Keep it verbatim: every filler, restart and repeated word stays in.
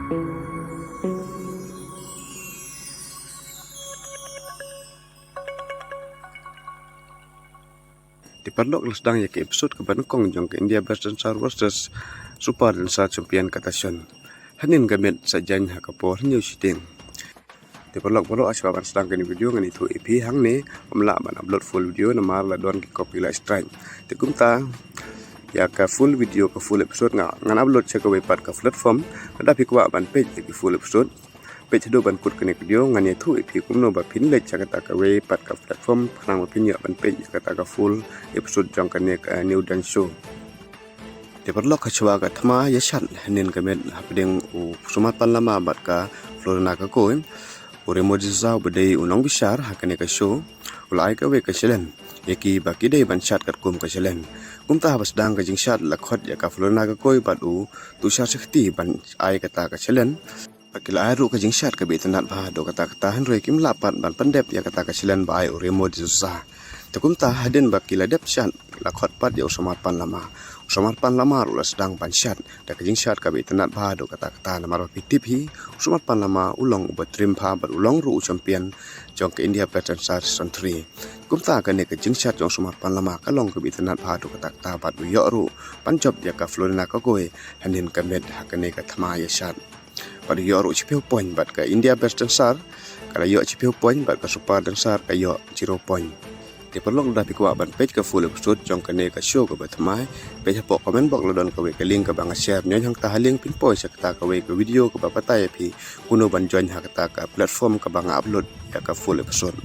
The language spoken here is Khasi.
Te paralok, la sdang ïa ka episode kaba nyngkong jong ka India Best Dancer versus Super Dancer Champion Competition. Hynnin ka miet sa jaiñ ha ka por hynñiew shiteng. Te paralok, paralok, hashwa ban sdang kane ka video ngan ïathuh ïa phi hangne, ym lah ban upload full video namar la don ki copyright strike. Te kumta ïa ka full video, ka full episode nga, ngan upload sha kawei pat ka platform. Lada phi kwah ban peit ïa ki full episode, peit haduh ban kut kane ka video, ngan ïathuh ïa phi kumno ba phin leit sha kata kawei pat ka platform khnang ba phin ïoh ban peit ïa kata ka full episode jong kane ka New Dance Show. Te paralok, hashwa ka thma ïashad hynnin ka miet hapdeng u Somar Panlama bad ka Florina Kakoi, u Remo D'Souza uba dei u nongbishar ha kane ka show u la ai kawei ka challenge ïa ki ba ki dei ban shad katkum ka challenge. Kumta haba sdang ka jingshad, la khot ïa ka Florina Kakoi bad u Tushar Shakti ban ai kata ka challenge. Ba ki la ai ruh ka jingshad kaba itynnad bha haduh katta katta, hynrei kim lah pat ban pyndep ïa kata ka challenge ba ai u Remo D'Souza. Te kumta hadien ba ki la dep shad, la khot pat ïa u Somar Panlama. U Somar Panlama ruh la sdang ban shad da ka jingshad kaba itynnad bha haduh katta katta, namar ba phi tip hi, u Somar Panlama u long uba trim bha bad u long ruh u champion jong ka India Best Dancer Season three. Kumta kane ka jingshad jong u Somar Panlama ka long kaba itynnad bha haduh katta katta bad u ïoh ruh ban jop ïa ka Florina Kakoi hynnin ka miet ha kane ka thma ïashad. Bad u ïoh ruh shiphew point, bad ka India Best Dancer ka la ïoh shiphew point, bad ka Super Dancer ka ïoh zero point. Te paralok, lada phi kwah ban peit ka full episode jong kane ka show kaba thymmai, peit hapoh comment box la don kawei ka link kaba nga share. Ñion hangta ha link phin poi sha kata kawei ka video kaba batai ïa phi kumno ban join ha kata ka platform kaba nga upload ïa ka full episode.